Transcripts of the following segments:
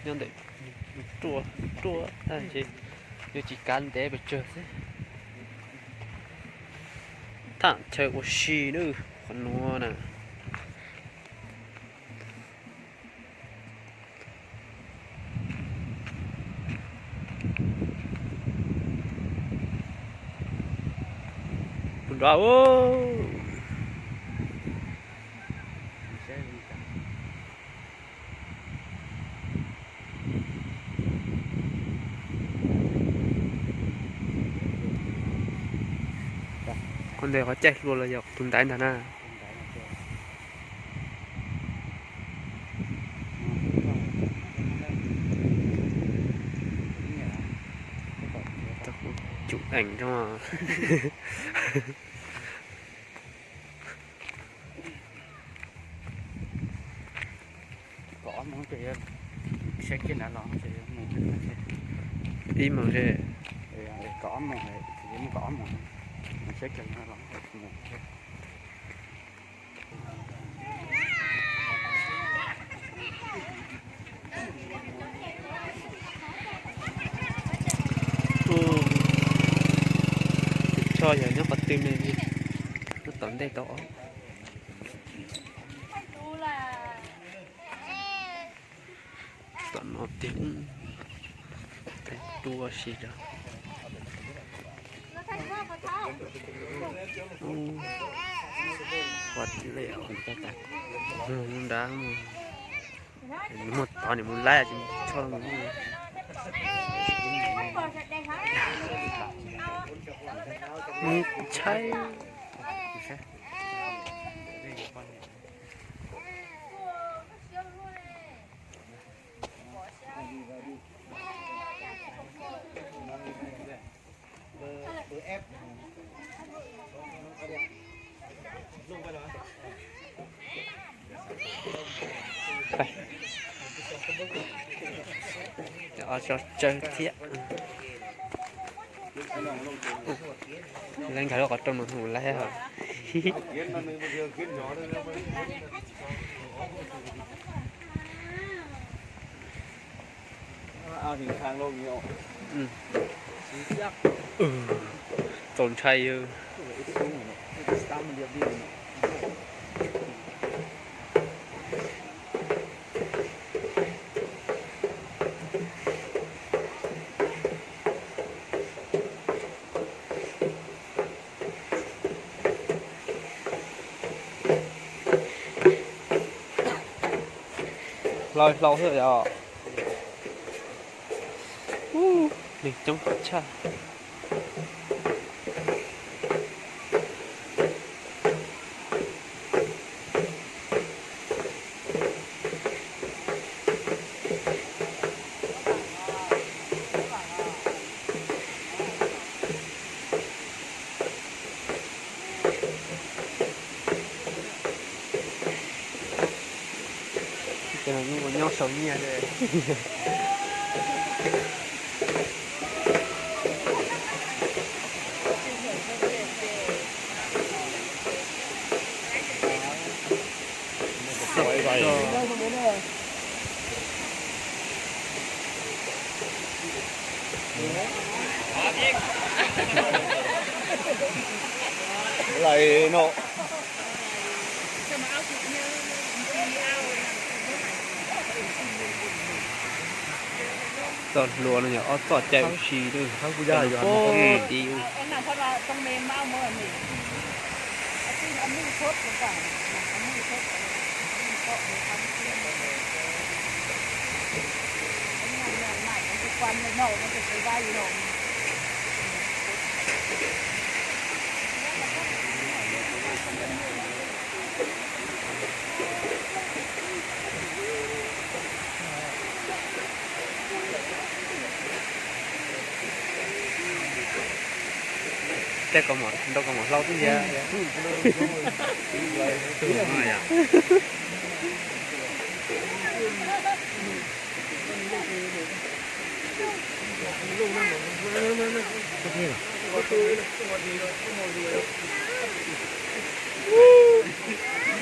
Nyob ntawm ruaj ruaj tag ces yuav tsis kav ntev pes tsawg xwb. Thaj chaw ua si na, qhov nuav na. Tus nrov. Qhov ntawd qhov caij hlua los yog tus ntaiv ntag na. Chụp ảnh cho. Ib moos seb. Tus tsho yog nyob qhov twg ne? Nyob tom ntej tau os. Tom no tiag, dua si rau. Nrad mus, muaj tod nws mus laib tsis tsho mus. Ntshai. Tsawg thiab. Lawv nkag lub qhov rooj no mus laib os. Txaus ntshai. Hlau hlau xwb os. Neeg coob tshaj. Ces nws ua nyob sau nyiaj. Lawm no. Txoj hlua no yog ob txoj caij ua si lawm. Tib Tej kaus mom, nrau kaus mom hlau xwb ntag.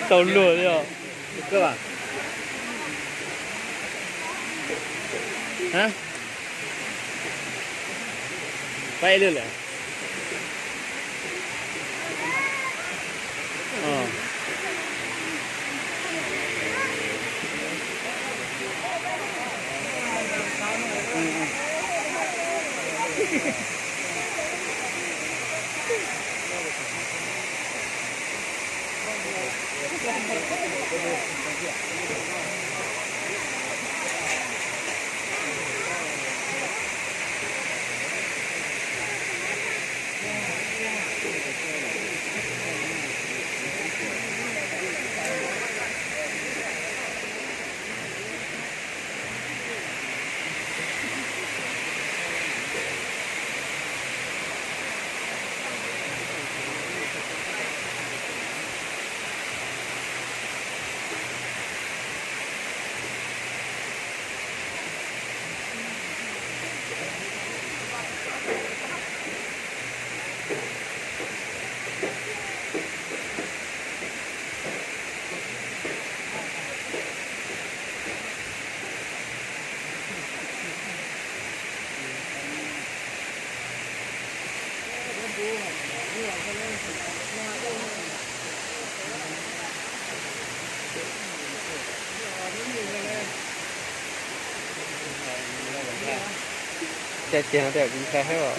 Tau luag li os. Hab, peb lwm lawm. Ces no tias kuv ntshai heev os.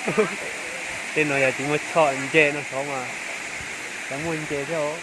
Tej no yog tsis muaj choj nce no saud mas, cov muaj nce thiab os.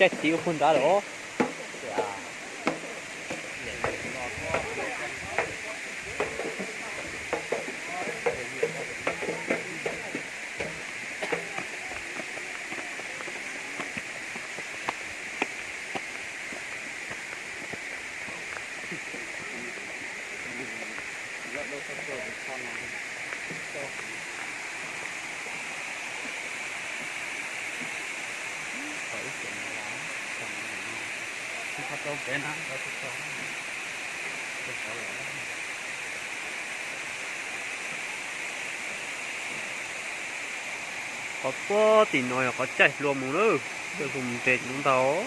Caij txiv ua puag nrad lawm. Qhov pob tim no yog qhov caij hlua mus na, caij hlua mus nres tsis tau ntau.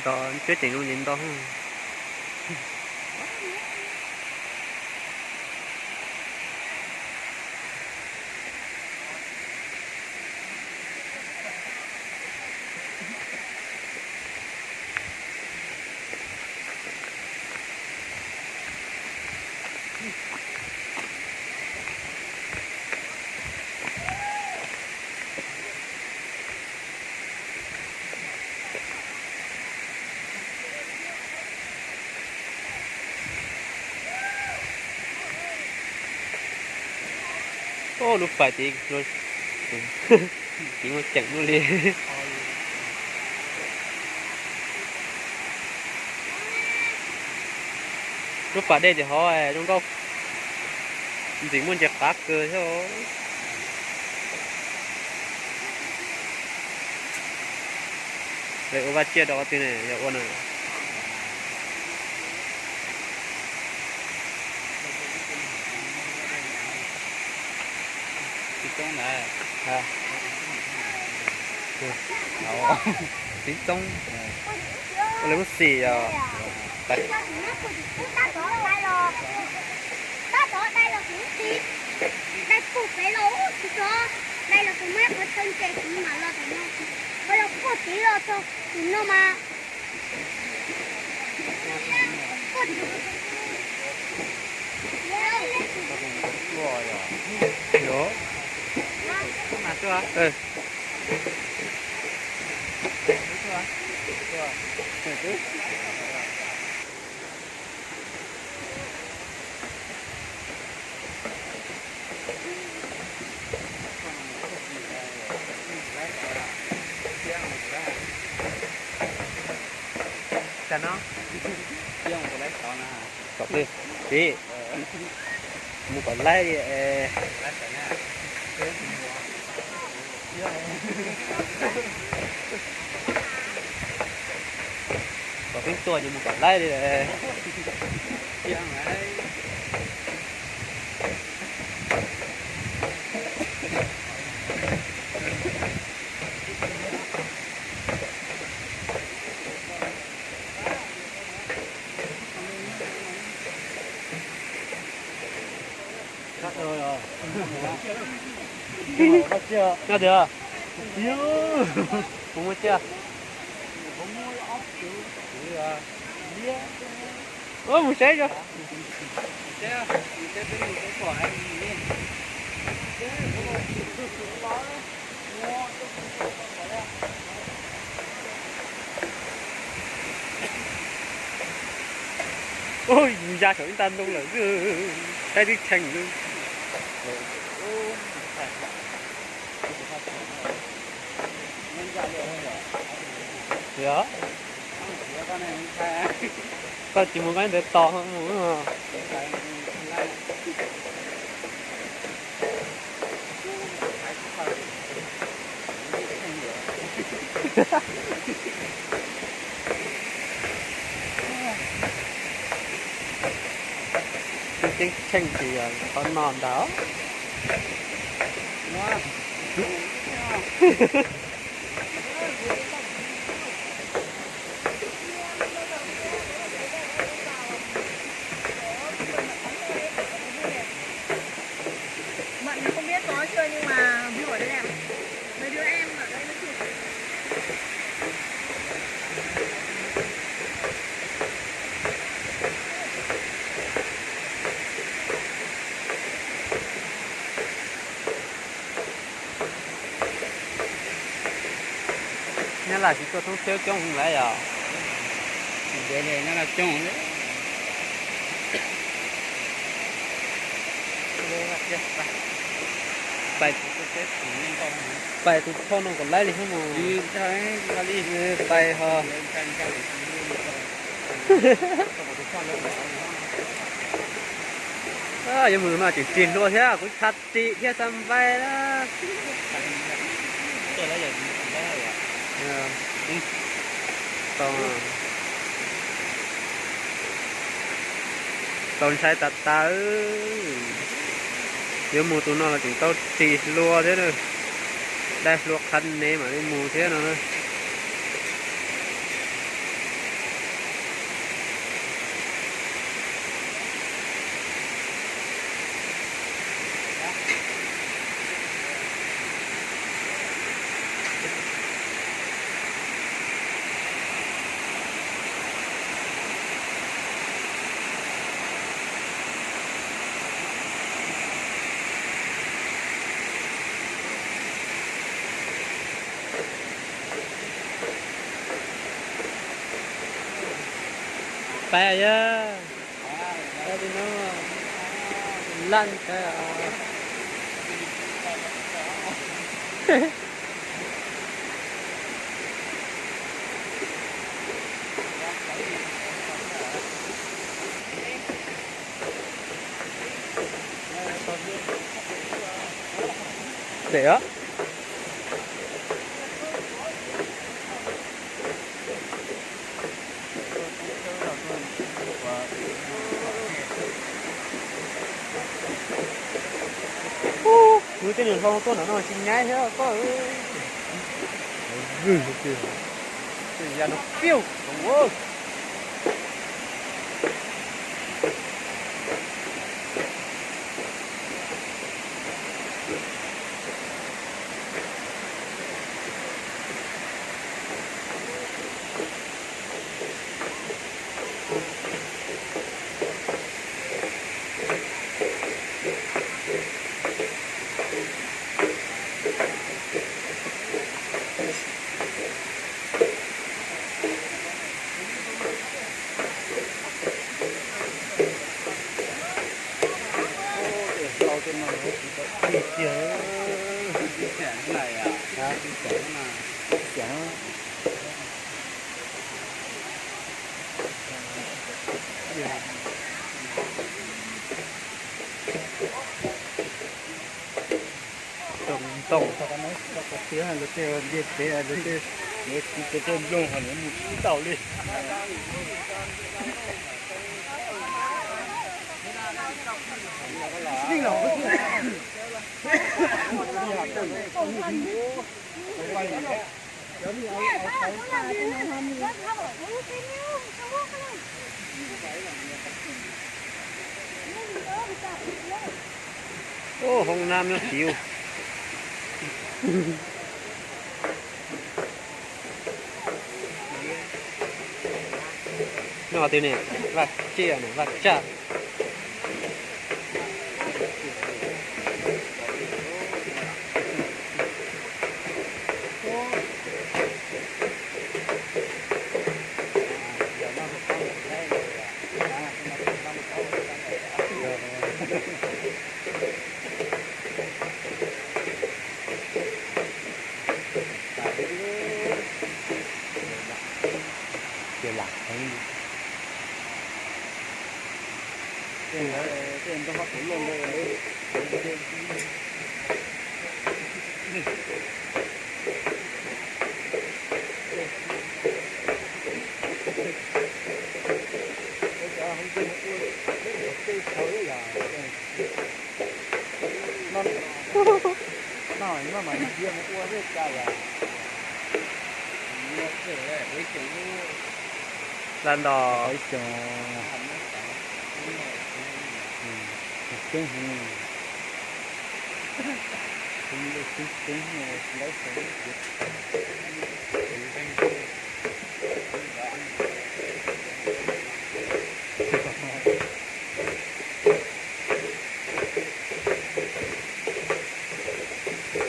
Nto, peb teem zoo ces nto. Lub fais tid, tsis muaj ceem lub li. Lub pas dej tim hov zoo nkauj, ntxim muaj ntses qav kawg thiab. Lawv ua vaj tsiaj rau qhov twg ne, yog ua na? Txiv txoob, ua lawv lub xim yog. Tab tom dai los kuv ti, dai puag pem los tsis txog, dai los tus muab qhov chaw ntses kuv mam los tom no, qhov los puag tid los txog tus no mas. Cas no, mus tus laib tod na. Kom pw, txiv, mus kom laib li. Kom peb tuaj ces mus kom laib li. Nyob tiag. Kuv muaj tsiaj. Mus saib zoo. Ua, yus ya saum ib ntag ntoo lawm xwb, saib twb tsheej xwb. Yog, koj tsis mus koj ntawd tos mus. Twb ceeb tsheej ces yog qhov no ntag. Mận thì không biết có chưa nhưng mà ví dụ ở đây này, mấy đứa em ở đây nó chụp. Nyab Laj tsis tuaj thoob tsheb coob lawm yog? Tsis ntev li Nyab Laj coob. Pais, pais tus phauj no kom laib li thiab mus. Pais ho. Yuav mus no tseem ris hlua thiab, kuv tshav ris thiab xav npai na. Tau ntshai tas tas. Yuav mus tus no los tseem tau ris hlua thiab na. Dai hlua qhav nev mam li mus thiab no na. Pais yog, pais li no, laj ntshai os. Deb os. Kuv tej niam hlob tuaj ntawm no tsis nyaib thiab koj. Vwg tiag, ya no piauj. Lau tej no tsis tau ib tiag. Xiam na, xiam. Tau. Nce pem lawv tej nplooj ho lawv mus tsis tau li. Ub, hoob nab nyob tid. Nyob twg ne? Vaj tsiaj ne, vaj tsaj. Ces lam heev li. Laj nto.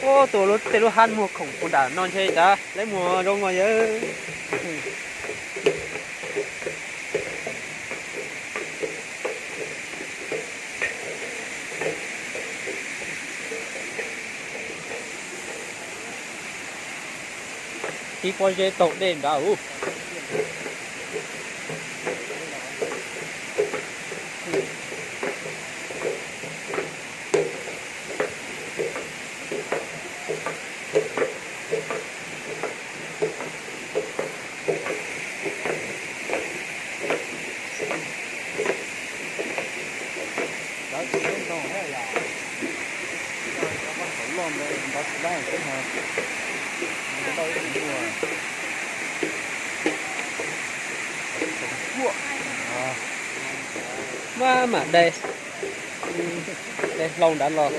Ub, tus lub, tej lub hab muag khoom puag nram no ntshe cas lawv muag zoo os yawg. Tib pob zeb taug dej nrad ub. Maj mam de, de hlau nrad los.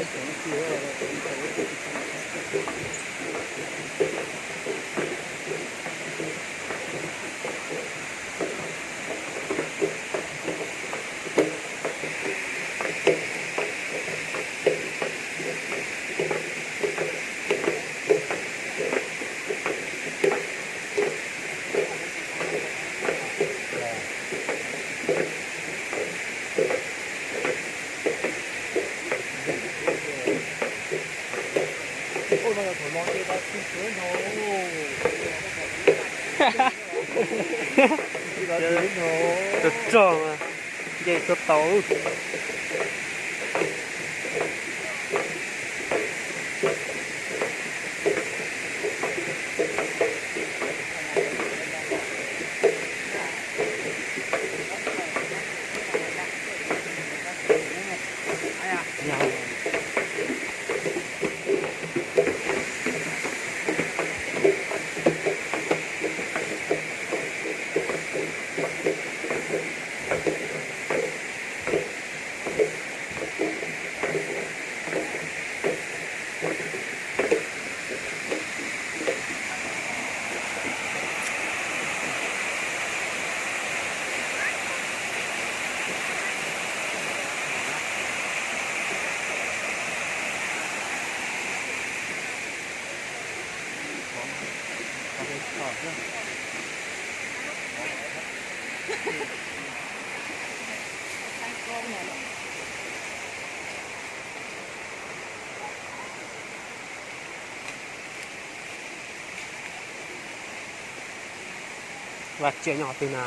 Rog rog mas, nce tsis tau. Vaj tsiaj nyob qhov twg na?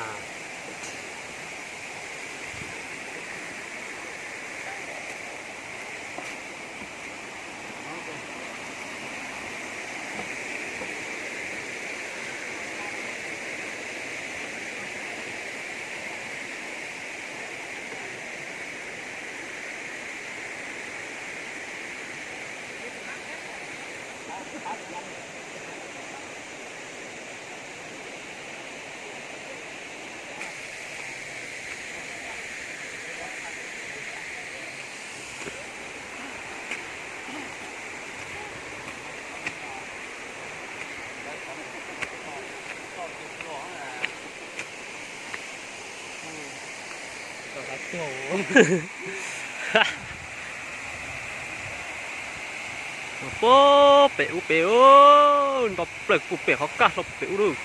Puag pem ub pem ub, nto plaws puag pem qhov kaj hlo pem ub lawm.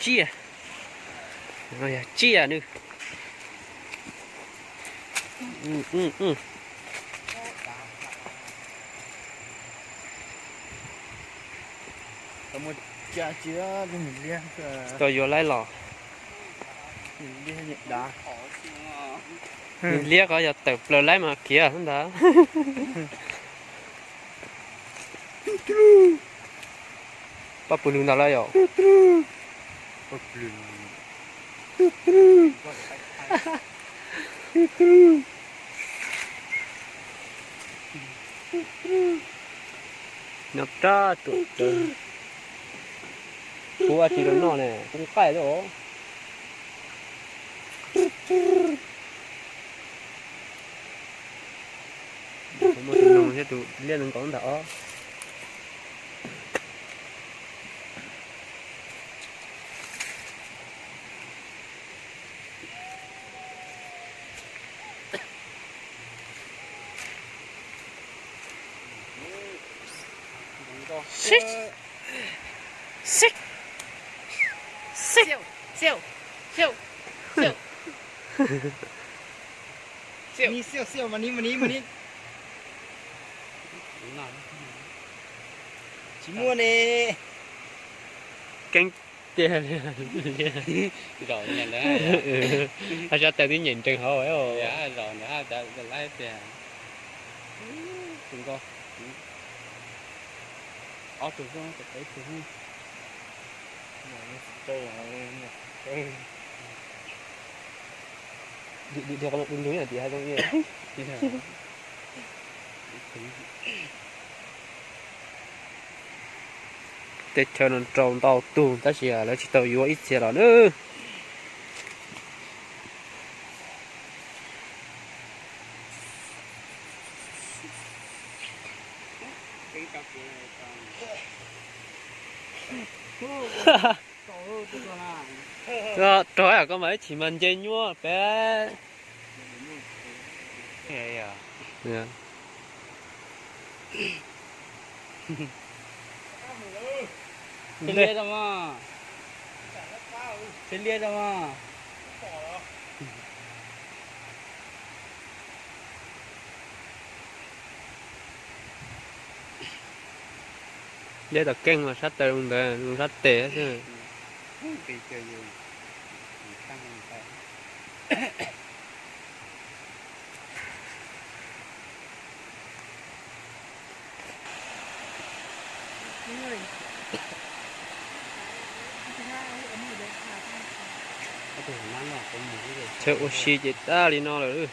Tsiaj, no yog tsiaj nws. Tsis tau yuav laib los. Nws liab ko yog tawm plaws laib mas khiav ntag. Paj pw lug ntawd lawm yom. Nyob rab tuam tawv. Kuv ua tsis los noj ne, kuv qaij lawm os. Muaj tus noog thiab tus liab ntawd nkaum ntag os. Xib, xib, xib, xib, xib, xib, xib, mas ni mas ni mas ni. Tsis muaj ne. Keeb tiag li. Zaum nyiam ntawd, haj sab tes twb nyem nreeg hauv. Zaum ntawd haj laib tiag. Tus nkauj, ob tug xwb, peb tug xwb. Dhia qhov no du lug ib yam tim hais zoo li. Teb chaws no rau ntau tug tab sis lawv tsis tau yuav ib txhia los na. Rog yam koj mas ib chim mas nce nyuaj peb. Liab rau mas. Liab rau mas. Liab tom keej mas sab taw zoo ntawd, zoo sab tes xwb. Chaw ua si ces tag li no lawm.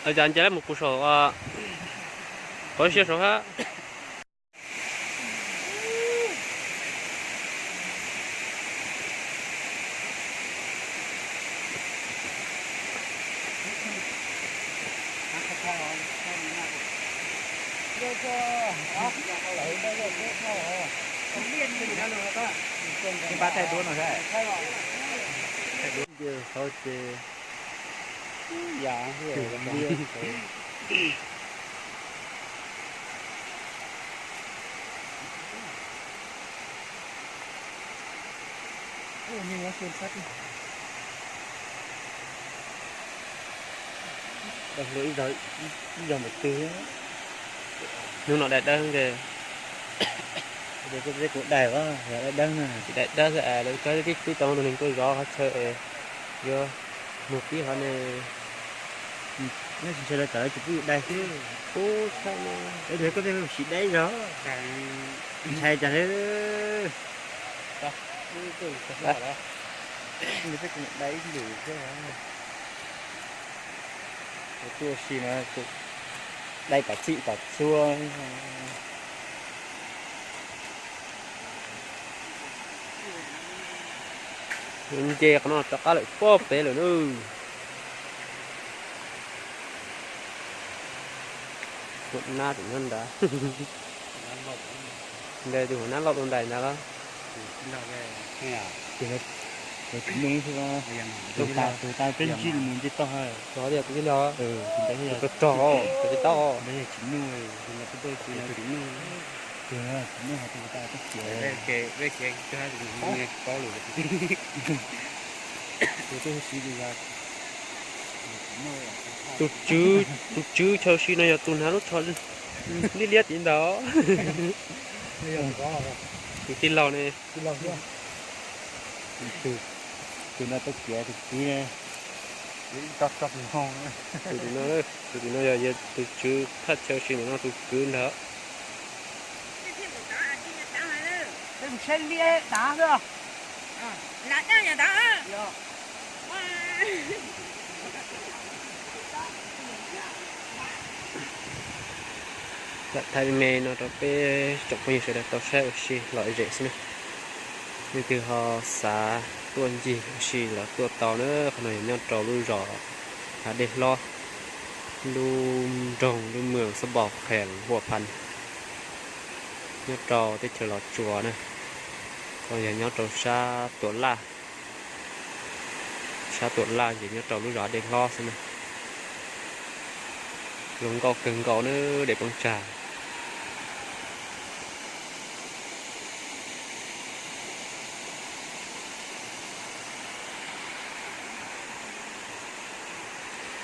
Ua cas nce lawm mus pus saum, qhov siab saud hab. Ib zog, ib zog npawg twg, hnub no dai dawb nti. Dai dawb, dai dawb, lawv twb tau tus neeg tuaj zov qhov chaw es yuav mus pib qhov ne. Nyob tsis ntshai lawv tsam lawv tsis pub yus dai xwb. Pub tshaj no. Koj thiaj siv dai zog. Ntshai cas li. Dai ib lwm xwb. Tuaj ua si mas dai tom txhij tom txhua. Nce qhov no rov qab lawm pob pem lawm na. Huam nab tim nyob nrad. Ntawd tus huam nab loj dua ntais ntawd los. Tus tsis nuj xwb, tus tas peb ntsib mus ntsib toj. Rog tias tus tij laug, tus rog, tus tij laug. Tus tswv, tus tswv chaw si no yog tus hnav lub tsho liab liab tim ntawd. Tus tij laug ne. Tus no tau kiav tus kwv ne. Tus tim no, tus tim no yog tus tswv thaj chaw si ntawm no tus kwv ntag. Lam thaij me me no rau peb tsoom phooj ywg sawv daws tau saib ua si lom zem xwb na. Leej twg ho xav tuaj ncig ua si los tuaj tau na. Qhov no yog nyob rau lub zos Hav Dej Hlob, lub nroog lub mwm Xab Npos Khees Huam Phan, nyob rau teb chaws Los Tsuas na. Qhov no yog nyob rau sab Tuam Laj, sab Tuam Laj ces nyob rau lub zos Hav Dej Hlob xwb na. Zoo nkauj kawg nkaus na, dej Poob Tsag.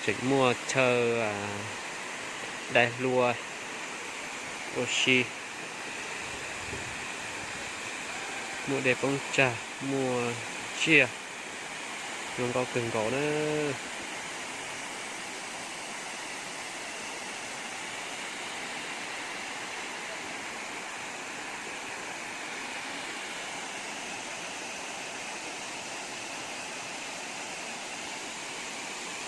Tseem muaj chaw dai hlua ua si, muaj dej Poob Tsag, muaj tsiaj, zoo nkauj kawg nkaus na.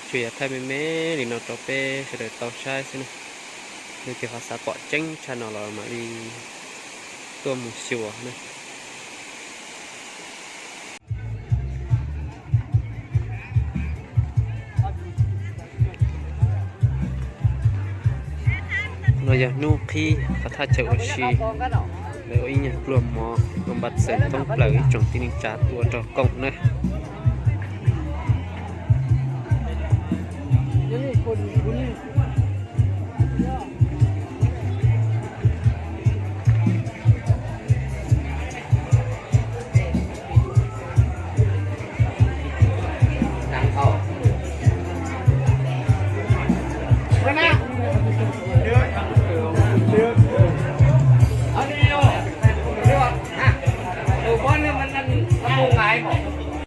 Tsuas yog thaij me me li no rau peb sawv daws tau saib xwb na. Leej twg ho xav pom tseeb tshaj no los mam li tuaj mus xyuas na. No yog hnub qhib qhov thaj chaw ua si, lawv ua ib nyuag pluag mov ua npa txeem thoob plaws ib tsoom tib neeg tsa tuaj nrog koom na.